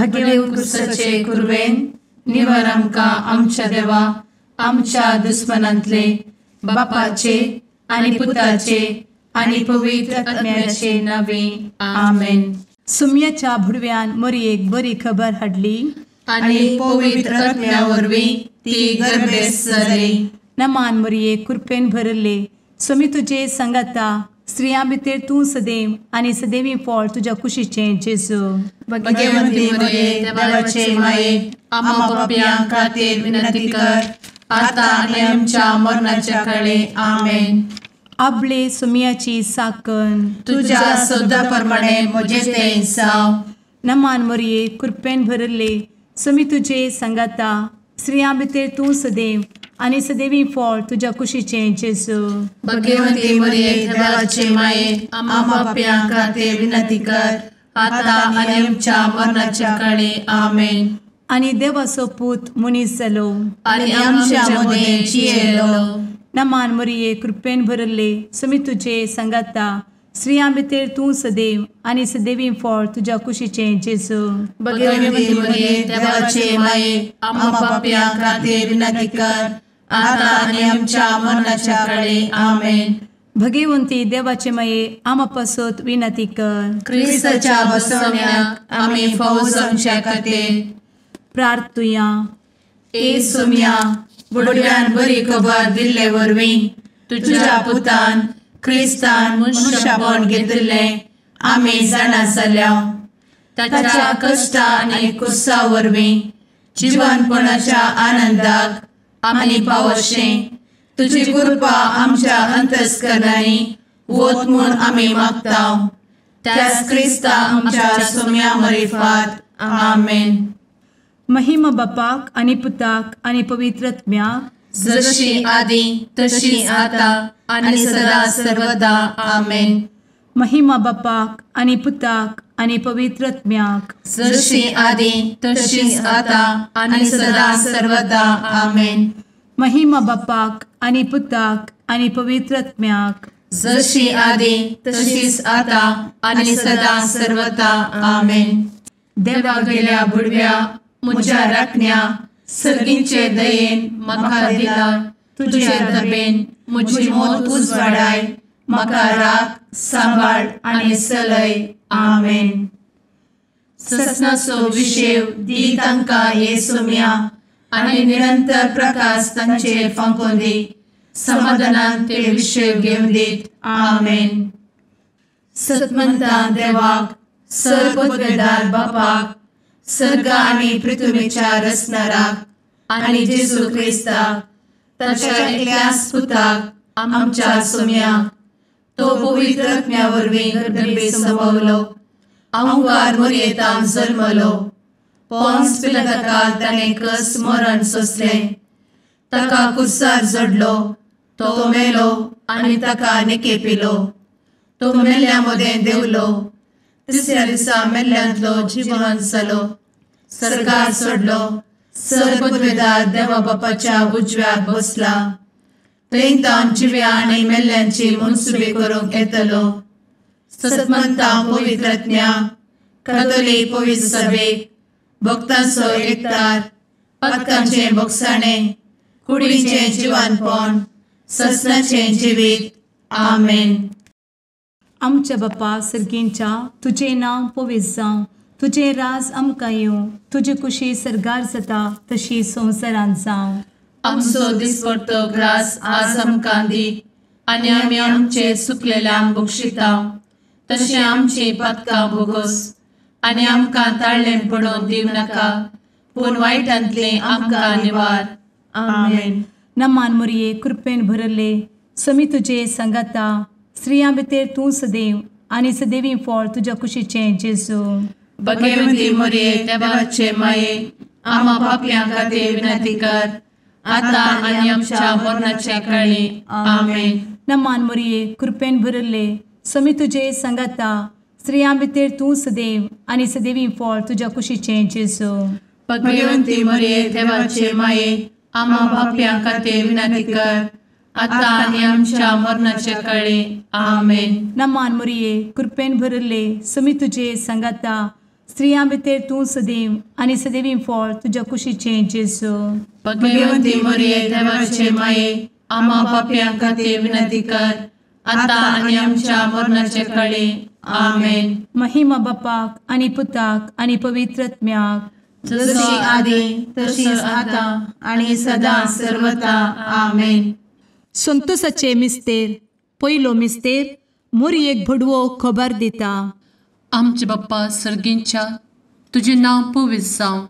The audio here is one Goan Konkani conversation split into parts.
भगेव कुरवेन निवर आमकां आमच्या देवा आमच्या दुस्मनांतले बापाचे आनी पुताचे आनी पवित्र आत्म्याचे नावे आमेन. सुम्याच्या भुडव्यान मोरयेक बरी खबर हाडली आनी पवित्र आत्म्या वरवीं ती गर्भेस्त जाली. नमान मोरये, कृपेन भरले, स्वामी तुजे संगाता, स्त्रियां भितर तूं सदैव आनी सदैवी फळ तुज्या कुशीचें जेजू. भगवंती मोरये, देवाचे माये, आम्हा पापयां खातीर विनंती कर आता आनी आमच्या मरणाच्या काळे. आमेन. आपले सुम्याची साकन तुज्या सदा प्रमाणे म्हजें तें जावं. नमान मोरये, कृपेन भरले, स्वामी तुजे संगाता, स्त्रियां भितर तूं सदैव आनी सदैवी फळ तुज्या कुशीचें जेजू. भगवंती मोरये, देवाचे माये, आम्हा पापयां खातीर विनंती कर आता आनी आमच्या मरणाच्या काळे. आमेन. आनी देवाचो पूत मनीस जालो आनी आमच्या मदें जियेलो. नमान मोरये, कृपेन भरले, स्वामी तुजे संगाता, स्त्रियां भितर तूं सदैव आनी सदैवी फळ तुज्या कुशीचें जेजू. भगवंती मोरये, देवाचे माये, आम्हा पापयां खातीर विनंती कर आता आनी आमच्या मरणाच्या काळे. आमेन. भगवंती देवाचे माये, आम्हा पासत विनंती कर. क्रिस्ताच्या बसवण्याक आमी फावो जावच्या खातीर प्रार्थुया. ए सुम्या, बुडव्यान बरी खबर दिल्ले वरवीं तुज्या पुतान क्रिस्तान मनशापण घेतिल्लें आमी जाणा जाल्या. ताच्या कश्टा आनी कुसा वरवीं जिवनपणाच्या आनंदाक आमी पावशें तुजी कृपा आमच्या अंतस्करणांनी वत म्हूण आमी मागता. त्याच क्रिस्ता आमच्या सुम्या मरिफात. आमेन. महिमा बापाक आनी पुताक आनी पवित्र आत्म्याक, जशी आदी तशी आता आनी सदा सर्वदा. आमेन. महिमा बापाक आनी पुताक आनी पवित्र आत्म्याक, जशी आदी तशी आता आनी सदा सर्वदा. आमेन. महिमा बापाक आनी पुताक आनी पवित्र आत्म्याक, जशी आदी तशीच आता आनी सदा सर्वदा. आमेन. देवा गेल्या बुडव्या म्हज्या राखण्या सर्गींचे दयेन म्हाका दिला तुजे दबेन म्हजी मोत उजवाडाय, म्हाका राख सांबाळ आनी चलय. आमेन. ससनाचो विशेव दी तांकां हे सुम्या आनी निरंतर प्रकाश तांचेर फांकोवन दी, समाधानान ते विशेव घेवन दीत. आमेन. सतमंता देवाक, सर्वपदवेदार बापाक, सर्ग आनी पृथ्वीच्या रचणाराक आनी जेजू क्रिस्ताक ताच्या एकल्याच पुताक आमच्या सुम्याक, तो पवित्र आत्म्या वरवीं गर्भे संभवलो, अहंकार मोरयेतान जल्मलो, पोन्स पिलाताकाल ताणें कस मरण सोंसलें, ताका कुर्सार जडलो, तो मेलो आनी ताका निकेपिलो, तो मेल्ल्या मदें देंवलो, तिसऱ्या दिसा मेल्ल्यांतलो जिवन जालो, सर्गार सोडलो, सर्वपदवेदार देवा बापाच्या उजव्याक बसला, थंय तावन जिव्या आनी मेल्ल्यांची मनसुबी करूंक येतलो. सतमंता पवित्र आत्म्या, कातोलीक पवित्र सभेक, भक्तांचो एकतार, पातकांचें भोगसाणें, कुडीचें जिवानपण, ससनाचें जिवीत. आमेन. आमच्या बापा सर्गींच्या, तुजें नांव पवित्र जावं, तुजें राज आमकां येवं, तुजी कुशी सर्गार जाता तशी संवसारांत जावं. आमचो दिसपडतो ग्रास आज आमकां दी आनी आमी आमचे सुकलेल्यांक बक्षिता तशें आमची पातकां भोगोस आनी आमकां ताळ्ळें पडोवन दिवं नाका, पूण वायटांतलें आमकां निवार. आमेन. नमान मोरये, कृपेन भरले, स्वामी तुजे संगाता, स्त्रियां भितर तूं सदैव आनी सदैवी फळ तुज्या कुशीचें जेजू. भगवंती मोरये, देवाचे माये, आम्हा पापयां खातीर विनंती कर आता आनी आमच्या मरणाच्या काळी. आमेन. नमान मोरये, कृपेन भरले, स्वामी तुजे संगाता, स्त्रियां भितर तूं सदैव आनी सदैवी फळ तुज्या कुशीचें जेजू. भगवंती मोरये, देवाचे माये, आम्हा पापयां खातीर विनंती कर आता आनी आमच्या मरणाच्या काळी. आमेन. नमान मोरये, कृपेन भरले, स्वामी तुजे संगाता, स्त्रियां भितर तूं सदैव आनी सदैवी फळ तुज्या कुशीचें जेजू. भगवंती मरिये देवाचे माये, आम्हा पापयां खातीर विनंती कर, आतां आनी आमच्या मरणाचे कळे. आमेन. महिमा बापाक आनी पुताक आनी पवित्र आत्म्याक, जशी आदी तशीच आतां आनी सदां सर्वता. आमेन. संतोषाचे मिस्तेर. पयलो मिस्तेर मोरयेक भडवो खबर दिता. आमचे बाप्पा सर्गींच्या, तुजें नांव पवित्र जावं,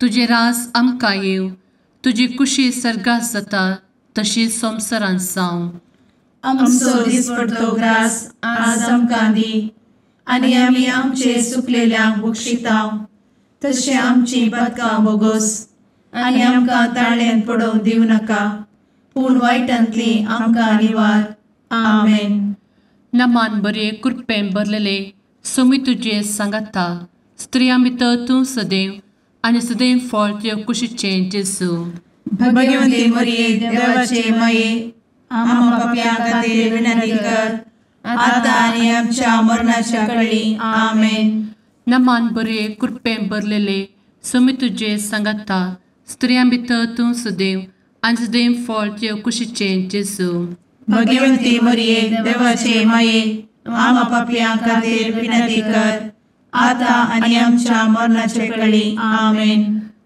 तुजें राज आमकां येवं, तुजी कुशी सर्गात जाता तशी संवसारांत जावं. आमचो दिसपडतो ग्रास आज आमकां दी, आनी आमी आमचे सुकलेल्यांक बक्षिता तशें आमची पातकां बोगोस, आनी आमकां ताळ्यांत पडोवंक दिवं नाका, पूण वायटांतली आमकां निवार. आमेन. नमान बरे कृपेन भरलेले सोमी तुजे सांगाता, स्त्रियां भितर तूं सदैव आनी सदैव फळ तुज्या कुशीचें जेजू. भगवंती मरिये देवाचे माये, आम्हा पापयां खातीर विनंती कर, आतां आनी आमच्या मरणाच्या कळी. आमेन. नमान बरे कृपेन भरलेले सोमी तुजे सांगाता, स्त्रियां भितर तूं सदैव आनी सदैव फळ तुज्या कुशीचें जेजू. भगवंती मरिये देवाचे माये, आम्हा पापयां खातीर विनंती कर, आतां आनी आमच्या मरणाचे कळी. आमेन.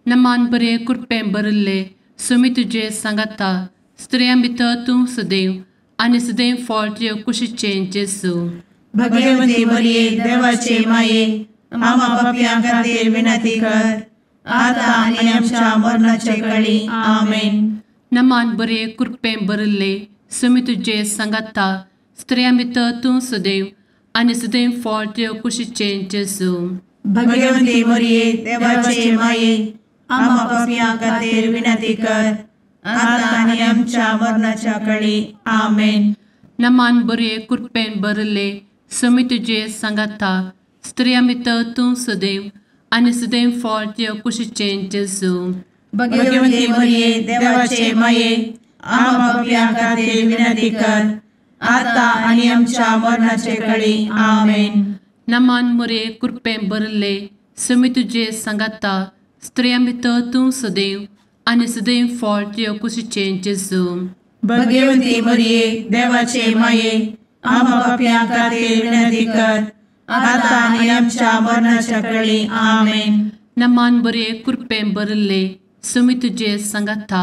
नमान बरे कृपेन भरिल्ले सोमी तुजे सांगाता, स्त्रियां भितर तूं सदैव आनी सदैव फळ तुज्या कुशीचें जेजू. भगवंती मरिये देवाचे माये, आम्हा पापयां खातीर विनंती कर, आतां आनी आमच्या मरणाचे कळी. आमेन. नमान बरे कृपेन भरिल्ले सोमी तुजे सांगाता, स्त्रियां भितर तूं सदैव आनी सदैव फळ तुज्या कुशीचें जेजू. भगवंती मरिये देवाचे माये, आम्हा पापयां खातीर विनंती कर, आतां आनी आमच्या मरणाच्या कळी. आमेन. नमान बरे कृपेन भरिल्ले सोमी तुजे सांगाता, स्त्रियां भितर तूं सदैव आनी सदैव फळ तुज्या कुशीचें जेजू. भगवंती मरिये देवाचे माये, आम्हा पापयां खातीर विनंती कर, आतां आनी आमच्या मरणाचे कळी. आमेन. नमान मरिये कृपेन भरिल्ले सोमी तुजे सांगाता, स्त्रियां भितर तूं सदैव आनी सदैव फळ तुज्या कुशीचें जेजू. भगवंती मरिये देवाचे माये, आम्हा पापयां खातीर विनंती कर, आतां आनी आमच्या मरणाच्या कळी. आमेन. नमान बरे कृपेन भरिल्ले सोमी तुजे सांगाता,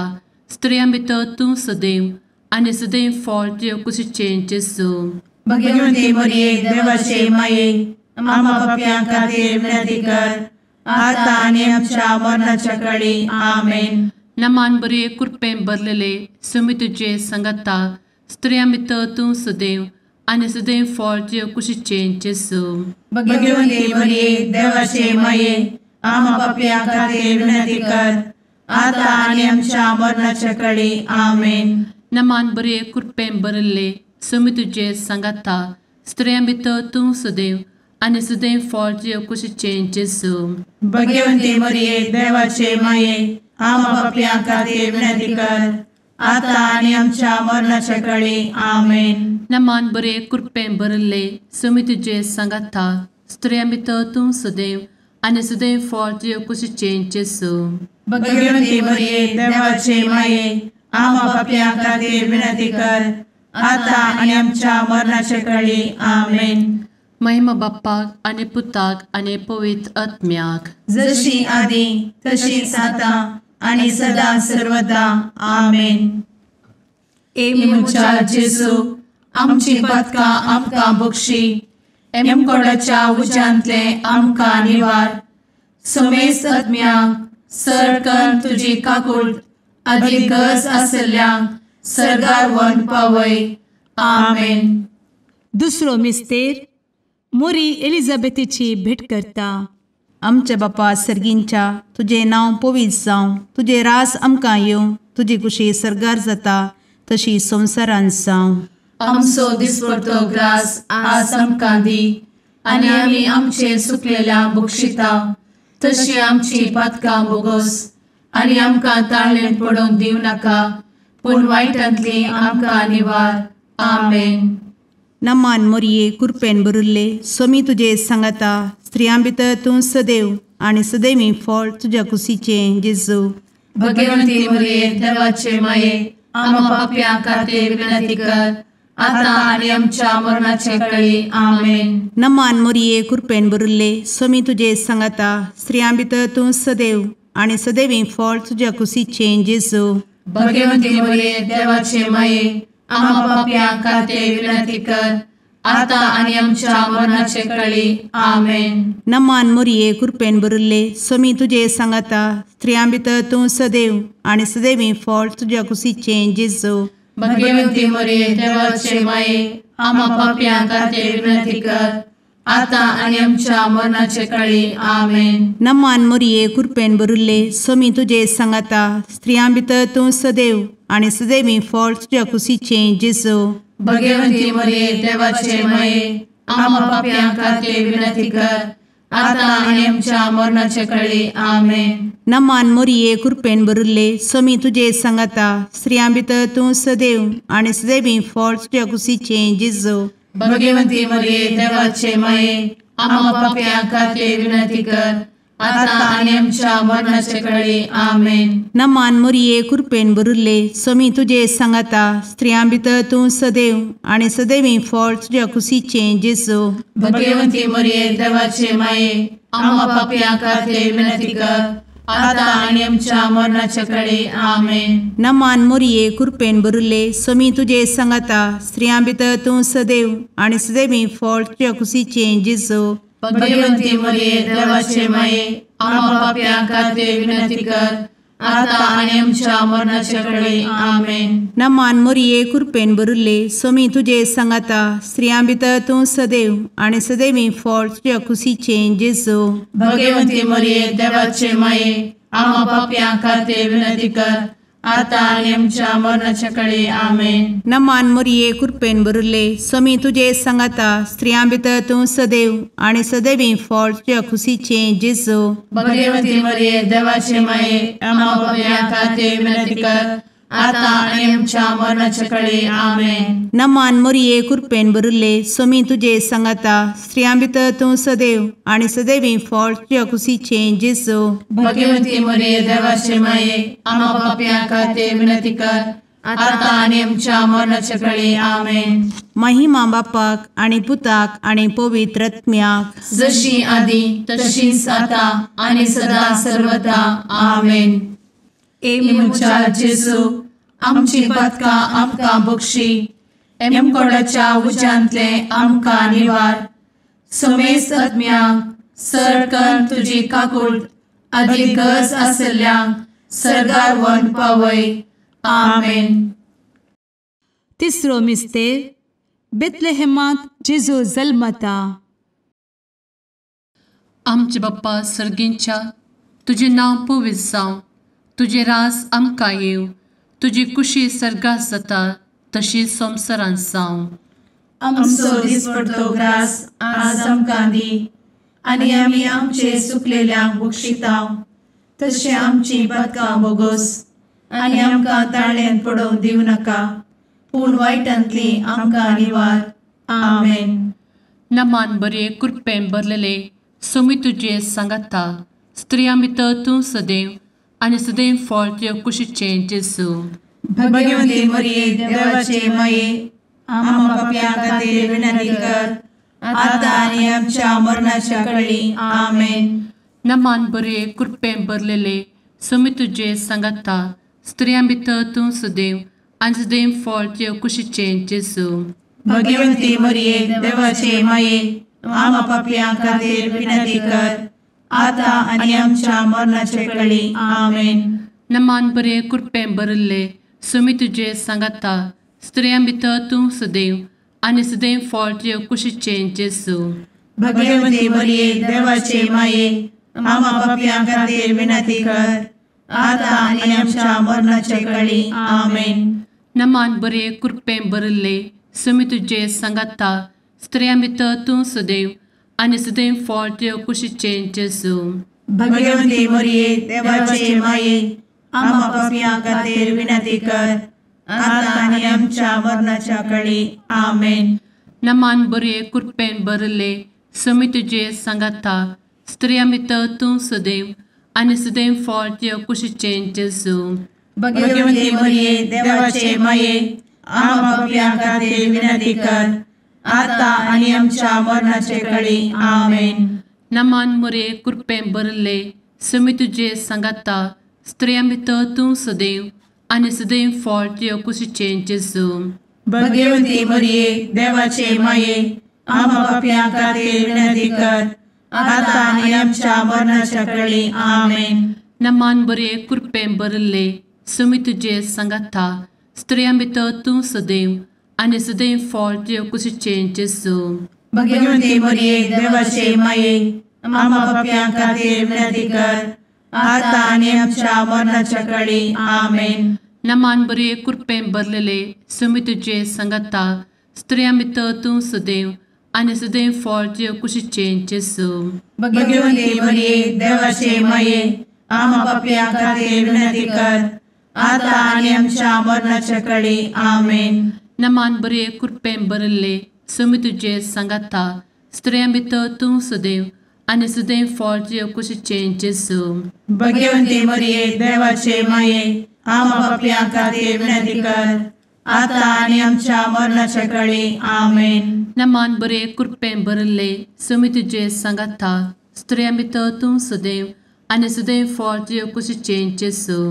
स्त्रियां भितर तूं सदैव आनी सदैव फळ तुज्या कुशीचें जेजू. भगवंती मरिये देवाचे माये, आम्हा पापयां खातीर विनंती कर, आतां आनी आमच्या मरणाच्या कळी. आमेन. नमान बरे कृपेन भरलेले सोमी तुजे सांगाता, स्त्रियां भितर तूं सदैव आनी सदैव फळ तुज्या कुशीचें जेजू. भगवंती मरिये देवाचे माये, आम्हा पापयां खातीर विनंती कर, आतां आनी आमच्या मरणाच्या कळी. आमेन. नमान बरे कृपेन भरिल्ले सोमी तुजे सांगाता, स्त्रियां भितर तूं सदैव आनी सदैव फळ तुज्या कुशीचें जेजू. भगवंती मरिये देवाचे माये, आम्हा पापयां खातीर विनंती कर, आतां आनी आमच्या मरणाच्या कळी. आमेन. नमान बरे कृपेन भरिल्ले सोमी तुजे सांगाता, स्त्रियां भितर तूं सदैव आनी सदैव फळ तुज्या कुशीचें जेजू. भगवंती मरिये देवाचे माये, आम्हा पापयां खातीर विनंती कर, आतां आनी आमच्या मरणाच्या कळी. आमेन. महिमा बाप्पाक आनी पुताक आनी पवित्र आत्म्याक, जशी आदी तशीच आतां आनी सदां सर्वदा. आमेन. ए म्हज्या जेजू, आमची पातकां आमकां बक्षी, एमकोडाच्या उज्यांतले आमकां निवार, समेस्त आत्म्यांक सरकन तुजी काकूट आदी गरज आशिल्ल्यांक सर्गार व्हरून पावय. आमेन. दुसरो मिस्तेर मोरी एलिझाबेथीची भेट करता. आमच्या बापा सर्गींच्या, तुजें नांव पवित्र जावं, तुजें रास आमकां येवं, तुजी कुशी सर्गार जाता तशी संवसारांत जावं. आमचो दिसपडतो ग्रास आज आमकां दी, आनी आमी आमचे सुकलेल्या बक्षिता तशी आमची पातकां बोगोस, आनी आमकां ताळ्ळेंत पडोवंक दिवं नाका, पूण वायटांतली आमकां निवार. आमेन. नमान मोरये कृपेन भरिल्ले, स्वामी तुजे सांगाता, स्त्रियां भितर तूं सदैव आनी सदैवी फळ तुज्या कुशीचें जेजू। भगवंती मरिये देवाचे माये, आम्हा पाप्यां खातीर विनंती कर, आतां आनी आमच्या मरणाचे वेळी। आमेन। नमान मरिये, कृपेन भरिल्ले, स्वामी तुजे सांगाता, स्त्रियां भितर तूं सदैव आनी सदैवी फळ तुज्या कुशीचें जेजू। भगवंती मरिये देवाचे माये, आम्हा पाप्यां खातीर विनंती कर, आतां आनी आमच्या मरणाचे वेळी। आमेन। नमान मरिये, कृपेन भरिल्ले, स्वामी तुजे सांगाता, स्त्रियां भितर तूं सदैव आनी सदैवी फळ तुज्या कुशीचें जेजू। भगवंती मरिये देवाचे माये, आम्हा पाप्यां खातीर विनंती कर, आतां आनी आमच्या मरणाचे वेळी। आमेन। नमान मरिये, कृपेन भरिल्ले, स्वामी तुजे सांगाता, स्त्रियां भितर तूं सदैव आनी सदैवी फळ तुज्या कुशीचें जेजू। भगवंती मरिये देवाचे माये, आम्हा पाप्यां खातीर विनंती कर, आतां आनी आमच्या मरणाचे वेळी। आमेन। नमान मरिये, कृपेन भरिल्ले, स्वामी तुजे सांगाता, स्त्रियां भितर तूं सदैव आनी सदैवी फळ तुज्या कुशीचें जेजू। भगवंती मरिये देवाचे माये, आम्हा पाप्यां खातीर विनंती कर, आतां आनी आमच्या मरणाचे वेळी। आमेन। नमान मरिये, कृपेन भरिल्ले, स्वामी तुजे सांगाता, स्त्रियां भितर तूं सदैव आनी सदैवी फळ तुज्या कुशीचें जेजू। भगवंती मरिये देवाचे माये, आम्हा पाप्यां खातीर विनंती कर, आतां आनी आमच्या मरणाचे वेळी। आमेन। नमान मरिये, कृपेन भरिल्ले, स्वामी तुजे सांगाता, स्त्रियां भितर तूं सदैव आनी सदैवी फळ तुज्या कुशीचें जेजू। भगवंती मरिये देवाचे माये, आम्हा पाप्यां खातीर विनंती कर, आतां आनी आमच्या मरणाचे वेळी। आमेन। नमान मरिये, कृपेन भरिल्ले, स्वामी तुजे सांगाता, स्त्रियां भितर तूं सदैव आनी सदैवी फळ तुज्या कुशीचें जेजू। भगवंती मरिये देवाचे माये, आम्हा पाप्यां खातीर विनंती कर, आतां आनी आमच्या मरणाचे वेळी। आमेन। नमान मरिये, कृपेन भरिल्ले, स्वामी तुजे सांगाता, स्त्रियां भितर तूं सदैव आनी सदैवी फळ तुज्या कुशीचें जेजू। भगवंती मरिये देवाचे माये, आम्हा पाप्यां खातीर विनंती कर, आतां आनी आमच्या मरणाचे वेळी। आमेन। नमान मरिये, कृपेन भरिल्ले, स्वामी तुजे सांगाता, स्त्रियां भितर तूं सदैव आनी सदैवी फळ तुज्या कुशीचें जेजू। भगवंती मरिये देवाचे माये, आम्हा पाप्यां खातीर विनंती कर, आतां आनी आमच्या मरणाचे वेळी। आमेन। महिमा बापाक आनी पुताक आनी पवित्र आत्म्याक, जशी आदी तशीच आतां आनी सदा सर्वदा। आमेन। ए म्हज्या जेजू, आमची पातकां आमकां बक्षी, एमकोडाच्या उज्यांतले आमकां निवार, समेस्त आत्म्यांक सरकन तुजी काकूट आदी गरज आसल्ल्यांक सर्गार व्हरून पावय। आमेन। तिसरो मिस्तेर, बेथलेहेमांत जेजू जल्मता। आमचे बाप्पा सर्गींच्या, तुजें नांव पवित्र जावं, तुजें राज आमकां येवं, तुजी कुशी सर्गात जाता तशी संवसारांत जावं। आमचो दिसपडतो ग्रास आज आमकां दी, आनी आमी आमचे सुकलेल्यांक बक्षितांव, तशें आमची पातकां बोगोस, आनी आमकां ताळ्यान पडोवंक दिवं नाका, पूण वायटांतली आमकां निवार। आमेन। नमान बरे कृपेन भरलेले, स्वामी तुजे सांगाता, स्त्रियां भितर तूं सदैव आनी सदैव फळ तुज्या कुशीचें जेजू। भगवंती मरिये देवाचे माये, आम्हा पाप्यां खातीर विनंती कर, आतां आनी आमच्या मरणाच्या वेळी। आमेन। नमान बरे कृपेन भरलेले, स्वामी तुजे सांगाता, स्त्रियां भितर तूं सदैव आनी सदैव फळ तुज्या कुशीचें जेजू। भगवंती मरिये देवाचे माये, आम्हा पाप्यां खातीर विनंती कर, आतां आनी आमच्या मरणाचे वेळी। आमेन। नमान बरे कृपेन भरिल्ले, स्वामी तुजे सांगाता, स्त्रियां भितर तूं सदैव आनी सदैव फळ तुज्या कुशीचें जेजू। भगवंती मरिये देवाचे माये, आम्हा पाप्यां खातीर विनंती कर, आतां आनी आमच्या मरणाचे वेळी। आमेन। नमान बरे कृपेन भरिल्ले, स्वामी तुजे सांगाता, स्त्रियां भितर तूं सदैव आनी सदैव फळ तुज्या कुशीचें जेजू। भगवंती मरिये देवाचे माये, आम्हा पाप्यां खातीर विनंती कर, आतां आनी आमच्या मरणाच्या वेळी। आमेन। नमान बरे कृपेन भरिल्ले, समी तुजे सांगाता स्त्रियां भितर तूं सदैव आनी सदैव फळ तुज्या कुशीचें जेजू. भगवती मरिये देवाचे माये आम्हा पाप्यां खातीर विनंती कर आता आनी आमच्या मरणाचे कळी. आमेन. नमान मोरये कृपेन भरिल्ले समी तुजे सांगाता स्त्रियां भितर तूं सदैव आनी सदैव फळ तुज्या कुशीचें जेजू. भगवती मरिये देवाचे माये आम्हा पाप्यां खातीर विनंती कर आता आनी आमच्या मरणाच्या कळी. आमेन. नमान बरे कृपेन भरिल्ले समी तुजे सांगाता स्त्रियां भितर तूं सदैव आनी सदैव फळ तुज्या कुशीचें जेजू. भगवती मरिये देवाचे माये आम्हा पाप्यां खातीर विनंती कर आता आनी आमच्या मरणाच्या कळी. आमेन. नमान बरे कृपेन भरलेले समी तुजे सांगाता स्त्रियां भितर तूं सदैव आनी सदैव फळ तुज्या कुशीचें जेजू. भगवती मरिये देवाचे माये आम्हा पाप्यां खातीर विनंती कर आता आनी आमच्या मरणाच्या कळी. आमेन. नमान बरे कृपेन भरिल्ले समी तुजे सांगाता स्त्रियां भितर तूं सदैव आनी सदैव फळ तुज्या कुशीचें जेजू. भगवती मरिये देवाचे माये आम्हा पाप्यां खातीर विनंती कर आता आनी आमच्या मरणाच्या कळी. आमेन. नमान बरे कृपेन भरिल्ले समी तुजे सांगाता स्त्रियां भितर तूं सदैव आनी सदैव फळ तुज्या कुशीचें जेजू.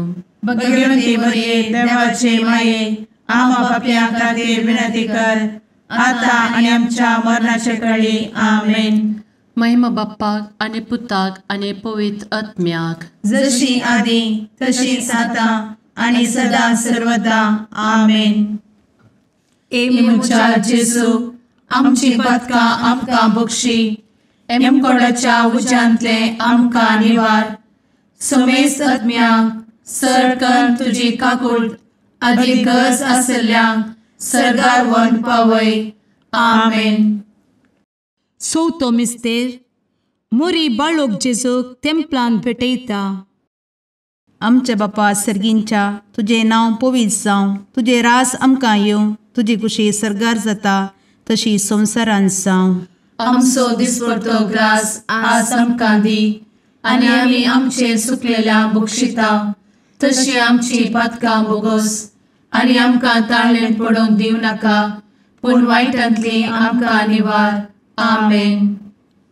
भगवती मरिये देवाचे माये आम्हा पाप्यां खातीर विनंती कर आता आनी आमच्या मरणाच्या कळी. आमेन. महिमा बाप्पाक आनी पुताक आनी पवित्र आत्म्याक, जशी आदी तशीच आता आनी सदा सर्वदा. आमेन. ए म्हज्या जेजू आमची पातकां आमकां बक्षी, एमकोडाच्या उज्यांतले आमकां निवार, समेस्त आत्म्यांक सरकन तुजी काकूट आदी गरज आसल्ल्यांक सर्गार व्हरून पावय. आमेन. चवथो मिस्तेर मोरी बाळोक जेजूक तेंपलान भेटयता. आमच्या बापा सर्गींच्या तुजें नांव पवित्र जावं, तुजें रास आमकां येवं, तुजी कुशी सर्गार जाता तशी संवसारांत जावं. आमचो दिसपडतो ग्रास आज आमकां दी आनी आमी आमचे सुकलेल्या बक्षिता तशी आमची पातकां बोगोस आनी आमकां ताळेन पडोवंक दिवं नाका, पूण वायटांतली आमकां निवार. आमेन.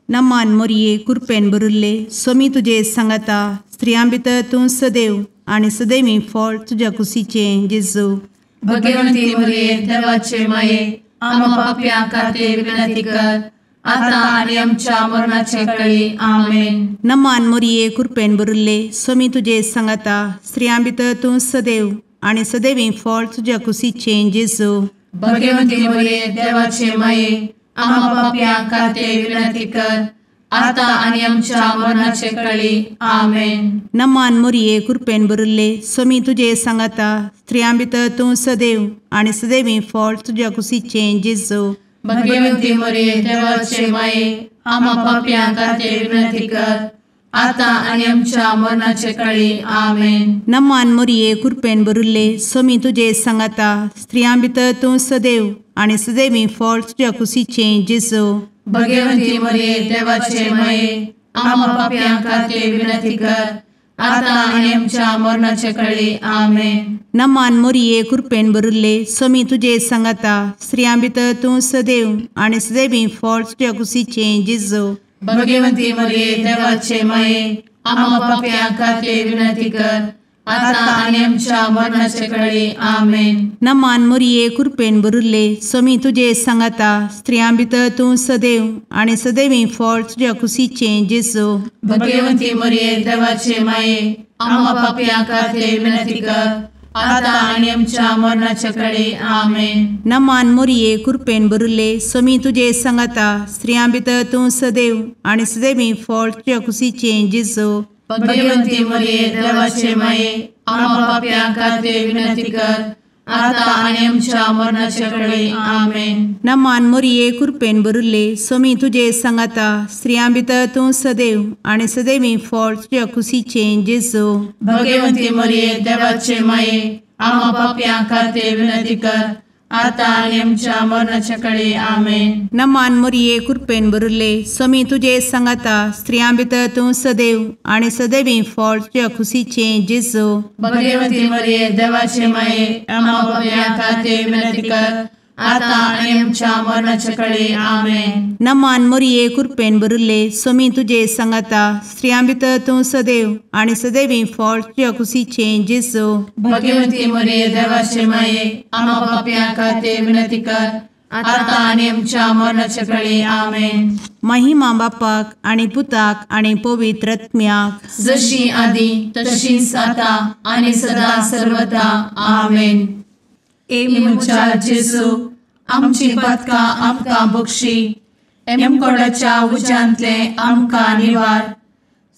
नमान मोरये कृपेन भरिल्ले स्वामी तुजे सांगाता स्त्रियां भितर तूं सदैव आनी सदैवी फळ तुज्या कुशीचें जेजू. भगवती मोरये देवाचे माये आम्हा पाप्यां खातीर विनंती कर आता आनी आमच्या मरणाचे कळी. आमेन. नमान मोरये कृपेन भरिल्ले स्वामी तुजे सांगाता स्त्रियां भितर तूं सदैव आनी सदैवी फळ तुज्या कुशीचें जेजू. भगवती मोरये देवाचे माये आम्हा पाप्यां खातीर विनंती कर आता आनी आमच्या मरणाचे कळी. आमेन. नमान मोरये कृपेन भरिल्ले स्वामी तुजे सांगाता स्त्रियां भितर तूं सदैव आनी सदैवी फळ तुज्या कुशीचें जेजू. भगवती मोरये देवाचे माये आम्हा पाप्यां खातीर विनंती कर आता आनी आमच्या मरणाचे कळी. आमेन. नमान मोरये कृपेन भरिल्ले स्वामी तुजे सांगाता स्त्रियां भितर तूं सदैव आनी सदैवी फळ तुज्या कुशीचें जेजू. भगवती मोरये देवाचे माये आम्हा पाप्यां खातीर विनंती कर आता आनी आमच्या मरणाचे कळी. आमेन. नमान मोरये कृपेन भरिल्ले स्वामी तुजे सांगाता स्त्रियां भितर तूं सदैव आनी सदैवी फळ तुज्या कुशीचें जेजू. भगवती मोरये देवाचे माये आम्हा पाप्यां खातीर विनंती कर आता आनी आमच्या मरणाचे कळी. आमेन. नमान मोरये कृपेन भरिल्ले स्वामी तुजे सांगाता स्त्रियां भितर तूं सदैव आनी सदैवी फळ तुज्या कुशीचें जेजू. भगवती मोरये देवाचे माये आम्हा पाप्यां खातीर विनंती कर आता आनी आमच्या मरणाचे कळी. आमेन. नमान मोरये कृपेन भरिल्ले स्वामी तुजे सांगाता स्त्रियां भितर तूं सदैव आनी सदैवी फळ तुज्या कुशीचें जेजू. भगवती मोरये देवाचे माये आम्हा पाप्यां खातीर विनंती कर आता आनी आमच्या मरणाचे कळी. आमेन. नमान मोरये कृपेन भरिल्ले स्वामी तुजे सांगाता स्त्रियां भितर तूं सदैव आनी सदैवी फळ तुज्या कुशीचें जेजू. भगवती मोरये देवाचे माये आम्हा पाप्यां खातीर विनंती कर आतां आनी आमच्या मरणाच्या कळे. आमेन. नमान मोरये कृपेन भरिल्ले, स्वामी तुजे सांगाता, स्त्रियां भितर तूं सदैव आनी सदैवी फळ तुज्या खुशीचें जेजू. भगवती मरिये देवाचे माये, आम्हा पाप्यां खातीर विनंती कर, आतां आनी आमच्या मरणाच्या कळे. आमेन. नमान मोरये कृपेन भरिल्ले, स्वामी तुजे सांगाता, स्त्रियां भितर तूं सदैव आनी सदैवी फळ तुज्या खुशीचें जेजू. भगवती मरिये देवाचे माये, आम्हा पाप्यां खातीर विनंती कर, आतां आनी आमच्या मरणाच्या कळे. आमेन. महिमा बापाक आनी पुताक आनी पवित्र आत्म्याक, जशी आदी तशीच आतां आनी सदा सर्वदा. आमेन. ए म्हज्या जेजू, आमची पातकां आमकां बक्षी, एमकोडाच्या उज्यांतले आमकां निवार,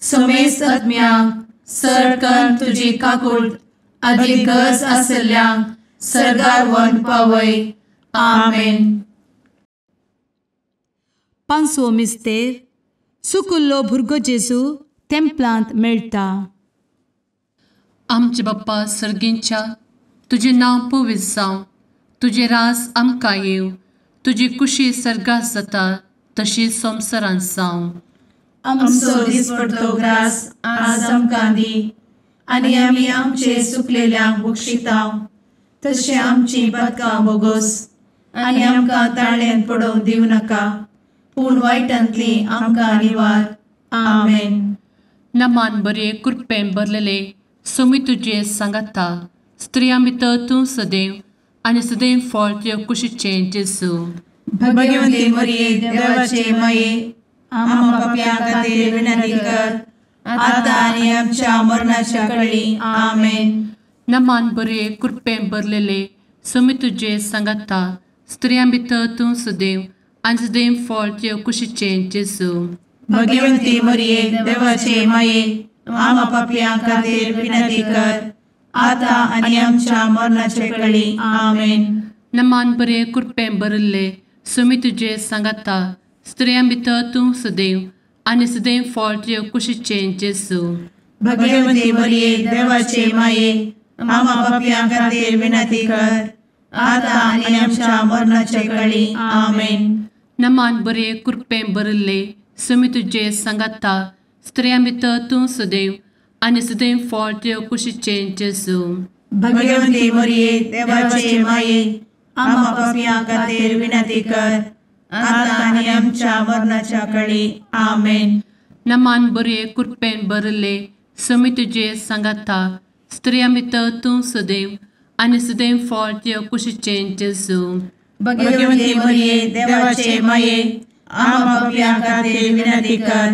समेस्त आत्म्यांक सरकन तुजी काकूट आदी गरज आशिल्ल्यांक सर्गार व्हरून पावय. आमेन. पांचवो मिस्तेर, सुकुल्लो भुरगो जेजू तेंपलांत मेळटा. आमचे बाप्पा सर्गींच्या, तुजें नांव पवित्र जावं, तुजें राज आमकां येवं, तुजी कुशी सर्गात जाता तशी संवसारांत जावं. आमचो दिसपडतो ग्रास आज आमकां दी, आनी आमी आमचे सुकलेल्यांक बक्षिता तशें आमची पातकां बोगोस, आनी आमकां ताळ्यांत पडोवंक दिवं नाका, पूण वायटांतली आमकां निवार. आमेन. नमान बरे कृपेन भरलेले, स्वामी तुजे सांगाता, स्त्रियां भितर तूं सदैव आनी सदैव फळ तुज्या कुशीचें जेजू. भगवती मरिये देवाचे माये, आम्हा पाप्यां खातीर विनंती कर, आतां आनी आमच्या मरणाच्या कळी. आमेन. नमान बरे कृपेन भरलेले, स्वामी तुजे सांगाता, स्त्रियां भितर तूं सदैव आनी सदैव फळ तुज्या कुशीचें जेजू. भगवती मरिये देवाचे माये, आम्हा पाप्यां खातीर विनंती कर, आतां आनी आमच्या मरणाच्या कळी. आमेन. नमान बरे कृपेन भरिल्ले, स्वामी तुजे सांगाता, स्त्रियां भितर तूं सदैव आनी सदैव फळ तुज्या कुशीचें जेजू. भगवती मरिये देवाचे माये, आम्हा पाप्यां खातीर विनंती कर, आतां आनी आमच्या मरणाच्या कळी. आमेन. नमान बरे कृपेन भरिल्ले, स्वामी तुजे सांगाता, स्त्रियां भितर तूं सदैव आनी सदैव फळ तुज्या कुशीचें जेजू. भगवती मरिये देवाचे माये, आम्हा पाप्यां खातीर विनंती कर, आतां आनी आमच्या मरणाच्या कळी. आमेन. नमान बरे कृपेन भरिल्ले, स्वामी तुजे सांगाता, स्त्रियां भितर तूं सदैव आनी सदैव फळ तुज्या कुशीचें जेजू. भगवती मरिये देवाचे माये, आम्हा पाप्यां खातीर विनंती कर,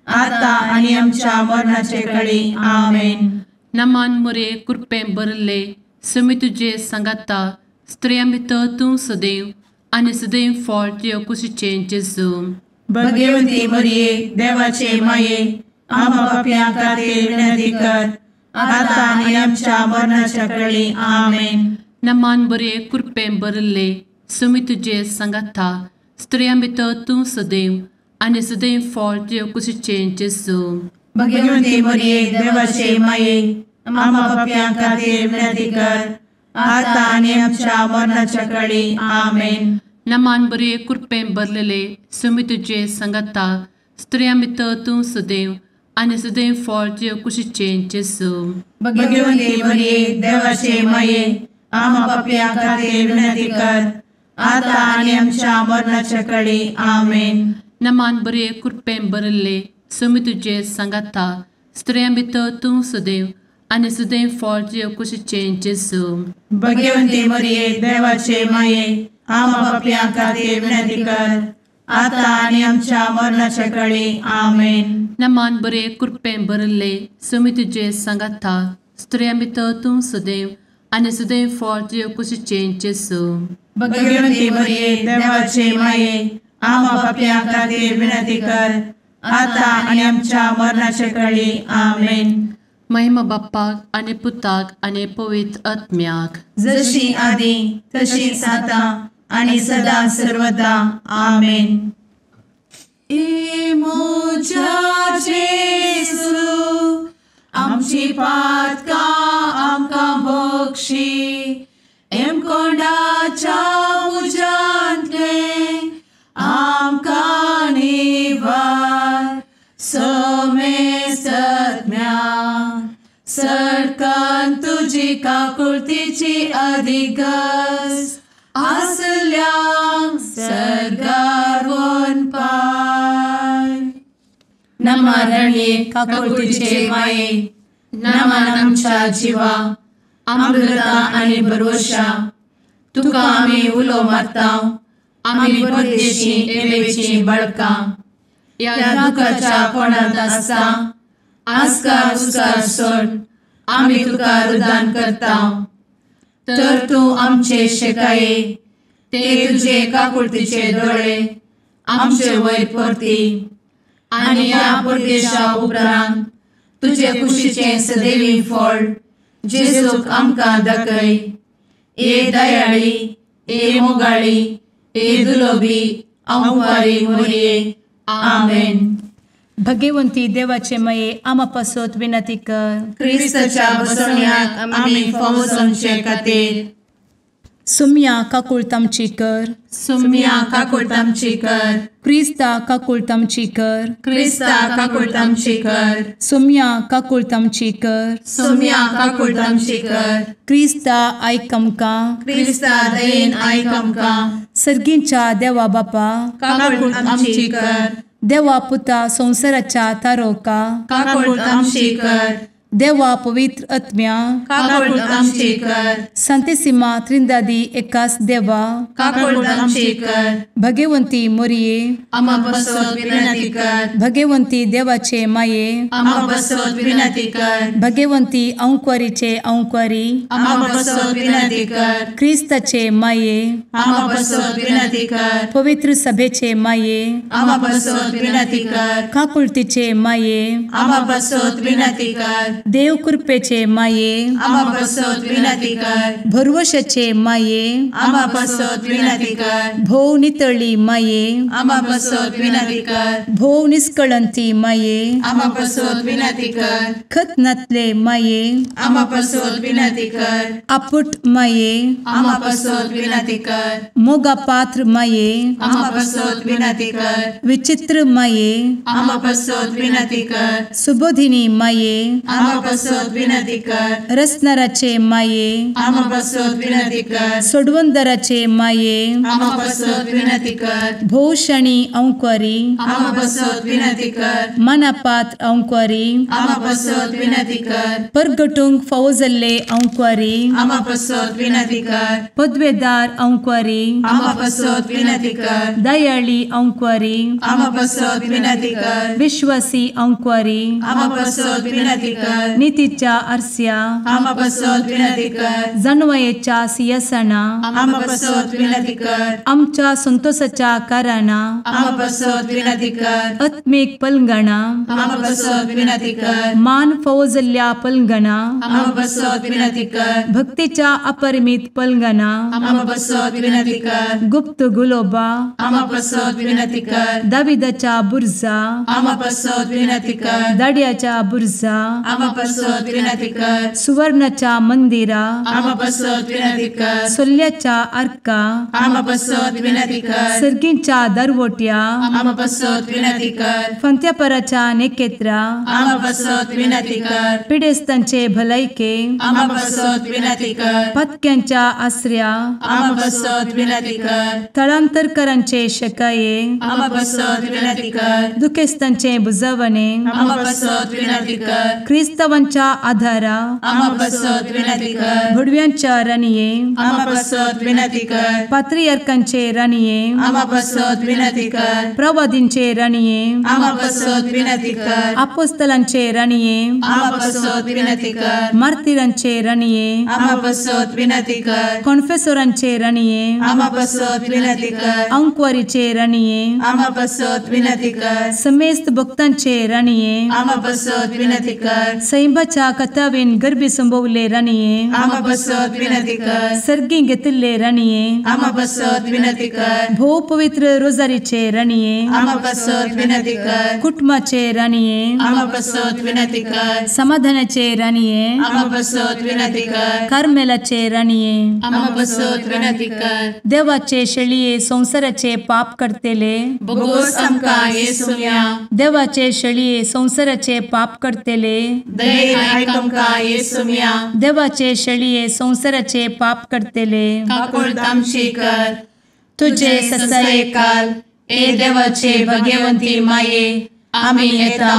आतां आनी आमच्या मरणाचे कळी. आमेन. नमान मरिये कृपेन भरिल्ले, स्वामी तुजे सांगाता, स्त्रियां भितर तूं सदैव आनी सदैव फळ तुज्या कुशीचें जेजू. भगवती मरिये देवाचे माये, आम्हा पाप्यां खातीर विनंती कर, आतां आनी आमच्या मरणाच्या कळी. आमेन. नमान बरे कृपेन भरिल्ले, स्वामी तुजे सांगाता, स्त्रियां भितर तूं सदैव आनी सदैव फळ तुज्या कुशीचें जेजू. भगवती मरिये देवाचे माये, आम्हा पाप्यां खातीर विनंती कर, आतां आनी आमच्या मरणाच्या कळी. आमेन. नमान बरे कृपेन भरलेले, स्वामी तुजे सांगाता, स्त्रियां भितर तूं सदैव आनी सदैव फळ तुज्या कुशीचें जेजू. भगवती मरिये देवाचे माये, आम्हा पाप्यां खातीर विनंती कर, आतां आनी आमच्या मरणाच्या कळी. आमेन. नमान बरे कृपेन भरिल्ले, स्वामी तुजे सांगाता, स्त्रियां भितर तूं सदैव आनी सदैव फळ तुज्या कुशीचें जेजू. भगवती मरिये देवाचे माये, आम्हा पाप्यां खातीर विनंती कर, आतां आनी आमच्या मरणाच्या कळी. आमेन. नमान बरे कृपेन भरिल्ले, स्वामी तुजे सांगाता, स्त्रियां भितर तूं सदैव आनी सदैव फळ तुज्या कुशीचें जेजू. भगवती मरिये देवाचे माये, आम्हा पाप्यां खातीर विनंती कर, आतां आनी आमच्या मरणाच्या कळी. आमेन. महिमा बाप्पाक आनी पुताक आनी पवित्र आत्म्याक, जशी आदी तशीच आतां आनी सदा सर्वदा. आमेन. ए म्हज्या जेजू, आमची पातकां आमकां बक्षी, एमकोंडाच्या तुजी काकुळतीची अधिगस आसल्यांक सर्गार वनपाय. नमा रणये काकुळतीचे माये, नमन आमच्या जिवा, अमृता आनी भरवशा, तुका आमी उलो मारता, आमी परदेशी एवेची बळकां, ह्या दुखाच्या कोणांत आसता आस्कार उस्कार सोड आमी तुका रुदान करता. तर तूं आमचे शेकाये ते तुजे काकुळतीचे दोळे आमचे वयर परती आनी ह्या परदेशा उपरांत तुजे कुशीचें सदैवी फळ जेजूक आमकां दाखय. ए दयाळी, ए मोगाळी, ए दुलोबी अंवारी मोरये. आमेन. भगवंती देवाचे मये आमा पासत विनंती कर. क्रिस्ताच्या बसवण्याक आमी फावो जावचे खातीर. सुम्या काकुळत आमची कर. सुम्या काकुळत आमची कर. क्रिस्ता काकुळत आमची कर. क्रिस्ता काकुळत आमची कर. सुम्या काकुळत आमची कर. सुम्या काकुळत आमची कर. क्रिस्ता आयक आमकां. क्रिस्ता दयेन आयक आमकां. सर्गींच्या देवा बापा काकुळत आमची कर. देवा पुता संवसाराच्या तारोका काकुळत आमची कर. देवा पवित्र आत्म्या काकुळत आमची कर. संतेसिमा त्रिंदादी एकास देवा काकुळत आमची कर. भगवंती मोरये आमा पासत विनंती कर. भगवंती देवाचे माये आमा पासत विनंती कर. भगवंती अंकुरीचे अंकुरी आमा पासत विनंती कर. क्रिस्ताचे माये आमा पासत विनंती कर. पवित्र सभेचे माये आमा पासत विनंती कर. काकुळतीचे माये आमा पासत विनंती कर. देव कृपेचे माये आमा पासत विनंती कर. भरवशाचे माये आमा पासत विनंती कर. भोव नितळी माये आमा पासत विनंती कर. भोव निष्कळंती माये आमा पासत विनंती कर. खत नातले माये आमा पासत विनंती कर. आपुट माये आमा पासत विनंती कर. मोगा पात्र माये आमा पासत विनंती कर. विचित्र माये आमा पासत विनंती कर. सुबोधिनी माये आमा पासत विनंती कर. रसनाराचे माये आमा पासत विनंती कर. सोडवंदराचे माये आमा पासत विनंती कर. भोवशणी अंकुरी आमा पासत विनंती कर. मनापात्र अंकुरी आमा पासत विनंती कर. परगटूंक फावो जाल्ले अंकुरी आमा पासत विनंती कर. पदवेदार अंकुरी आमा पासत विनंती कर. दयाळी अंकुरी आमा पासत विनंती कर. विश्वासी अंकुरी आमा पासत विनंती कर. नितीच्या आरस्या आमा पासत विनंती कर. जानवयेच्या सिंहासना आमा पासत विनंती कर. आमच्या संतोषाच्या कारणा आमा पासत विनंती कर. आत्मीक पलंगणा आमा पासत विनंती कर. मान फावो जाल्ल्या पलंगणा आमा पासत विनंती कर. भक्तीच्या अपरिमित पलंगणा आमा पासत विनंती कर. गुप्त गुलोबा आमा पासत विनंती कर. दाविदाच्या बुर्जा आमा पासत विनंती कर. दाड्याच्या बुर्जा आमा पासत विनंती कर. सुवर्णाच्या मंदिरा आमा पासत विनंती कर. सोल्ल्याच्या आर्का आमा पासत विनंती कर. सर्गींच्या दरवट्या आमा पासत विनंती कर. फंत्यापराच्या नेकेत्रा आमा पासत विनंती कर. पिडेस्तांचे भलायके आमा पासत विनंती कर. पत्क्यांच्या आसऱ्या आमा पासत विनंती कर. थळांतरकरांचे शकाये आमा पासत विनंती कर. दुखेस्तांचे बुजवणे आमा पासत विनंती कर. क्रिस्तावांच्या आधारा आमा पासत विनंती कर. भुडव्यांच्या राणये आमा पासत विनंती कर. पात्रियार्कांचे राणये आमा पासत विनंती कर. प्रवादींचे राणये आमा पासत विनंती कर. आपोस्तलांचे राणये आमा पासत विनंती कर. मार्तिरांचे राणये आमा पासत विनंती कर. कॉन्फेसोरांचे राणये आमा पासत विनंती कर. अंकुवारीचे राणये आमा पासत विनंती कर. समेस्त भक्तांचे राणये आमा पासत विनंती कर. सैंबाच्या कथावेन गर्भी संभवले राणये आमा पासत विनंती कर. सर्गी घेतिल्ले राणये आमा पासत विनंती कर. भोव पवित्र रोजारीचे राणये आमा पासत विनंती कर. कुटुंबाचे राणये आमा पासत विनंती कर. समाधानाचे राणये आमा पासत विनंती कर. कार्मेलाचे राणये आमा पासत विनंती कर. देवाचे शेळये संवसाराचे पाप करतेले बोगोस आमकां येसुम्या देवाचे शेळये संवसाराचे पाप करतेले दयेन आयक आमकां येसुम्या. देवाचे शेळये संवसाराचे पाप करतले काकुळट आमची कर. तुजे ससायेकाल ए देवाचे भगवंती माये आमी येता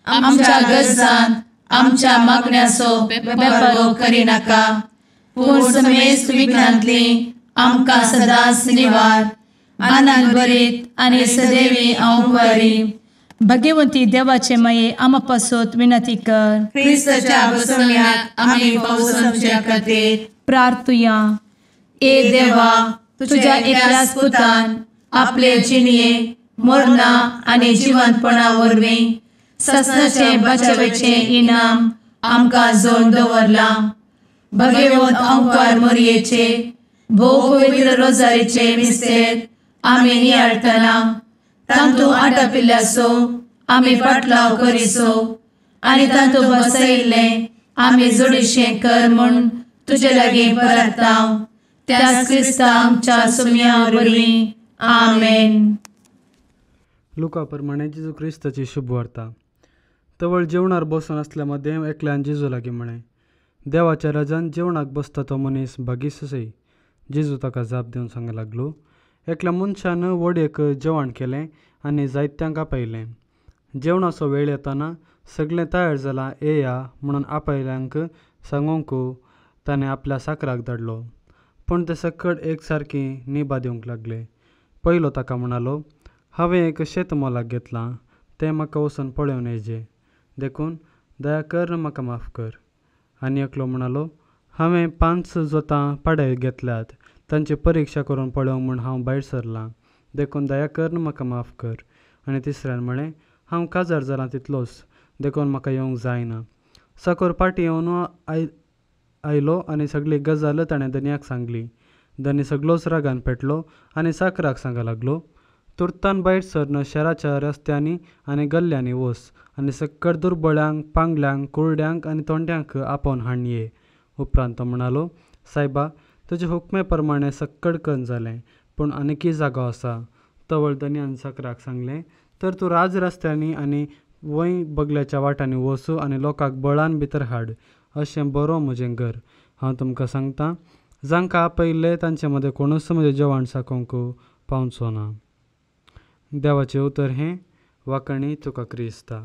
आमच्या गरजान आमच्या मागण्याचो बेपर्वो करिनाका पूण समेस्त विघ्नांतली आमकां सदांच निवार. आनंद भरीत आनी सदैवी अंवकारी. भगवंती देवाचे माये आमा पासत विनंती कर. क्रिस्ताच्या बसवण्याक आमी पावसाच्या खातीर प्रार्थुया. ए देवा तुझ्या एकल्याच पुतान आपले जिणये मरणा आनी जिवंतपणा वरवीं ससनाचे बचावेचे इनाम आमकां जोड दवरलां. भगवंत अंकार मोरयेचे भोव पवित्र रोजारीचे मिस्तेर आमी नियाळटना तांतू आटापिल्ल्याचो आमी पाटलाव करिसो आनी तांतू बसयिल्लें आमी जोडीशें कर म्हूण तुजे लागीं परता त्याच क्रिस्ता आमच्या सुम्या वरवीं. आमेन. लुका प्रमाणे जेजू क्रिस्ताची शुभवार्ता. तवळ जेवणार बसून आसल्या मदें एकल्यान जेजू लागीं म्हळें, देवाच्या राजान जेवणाक बसता तो मनीस भागीससय. जेजू ताका जाप दिवन सांग लागलो, एकल्या मनशान व्हड एक जेवण केलें आनी जायत्यांक आपयलें. जेवणाचो वेळ येताना सगळें तयार जालां येया म्हणून आपयल्यांक सांगूंक ताणें आपल्या साकराक धाडलो. पूण ते सकट एक सारकी निभा दिवंक लागले. पयलो ताका म्हणालो, हांवें एक शेत मोलाक घेतलां, तें म्हाका वचून पळोवन येयचें, देखून दया कर म्हाका माफ कर. आनी एकलो म्हणालो, हांवें 5 जोतां पाडे घेतल्यात, तांची परिक्षा करून पळोवंक म्हूण हांव भायर सरलां, देखून दया कर म्हाका माफ कर. आनी तिसऱ्यान म्हळें, हांव काजार जालां तितलोच, देखून म्हाका येवंक जायना. साकोर पाटी येवन आयलो आनी सगळी गजाल ताणें धनयाक सांगली. धनी सगळोच रागान पेटलो आनी साकराक सांगा लागलो, तुर्तान भायर सरन शहराच्या रस्त्यांनी आनी गल्ल्यांनी वच आनी सक्कड दुर्बळ्यांक, पांगल्यांक, कुरड्यांक आनी तोंड्यांक आपोवन हाडून ये. उपरांत तो म्हणालो, सायबा, तुजे हुकमे प्रमाणे सक्कड कन जालें, पूण आनीकय जागो आसा. तवळ धनयान साकराक सांगलें, तर तूं राज रस्त्यांनी आनी वंय बगल्याच्या वाटांनी वचू आनी लोकांक बळान भितर हाड, अशें बरो म्हजें घर. हांव तुमकां सांगता, जांकां आपयिल्ले तांचे मदें कोणूच म्हजें जेवण साकोवंक पावचो ना. देवाचें उतर हें. वाकणी तुका क्रिस्ता.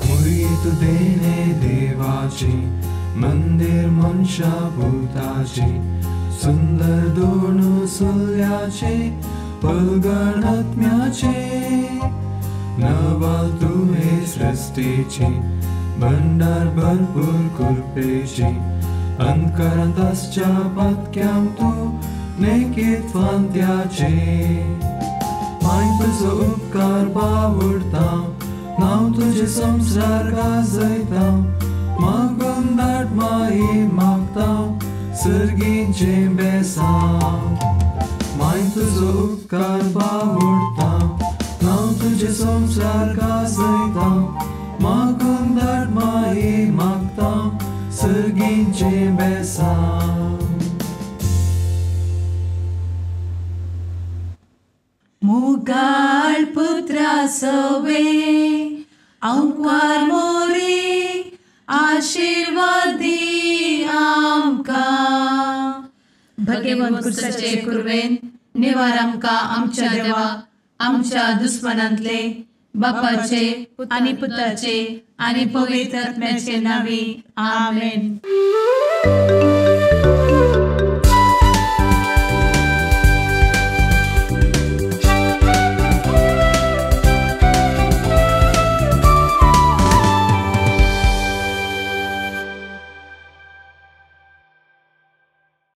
मुरीत देणे देवाची मंदिर मनशा भूताची सुंदर दोन सुल्याचे पलगण आत्म्याचे नवाल तुहे सृष्टीची भंडार भरपूर कृपेची अंधकारांत आसच्या पातक्यांक तूं नेकीत फांत्याचे. माय तुजो उपकार बावडता नांव तुजें संवसार गाजयता मागून धाड माई मागता सर्गीचें बेसांव. माय तुजो उपकार बावडता नांव तुजें संवसार गाजयता मागून धाड माई मागता सर्गीचें बेसांव. मुगाळ पुत्रा सवे अंकार मोरी आशीर्वादी आमकां. भगवंत क्रिस्ताचे कुरवेन निवार आमकां आमच्या देवा आमच्या दुस्मनांतले बापाचे आनी पुताचे आनी पवित्र आत्म्याचे नांवी. आमेन.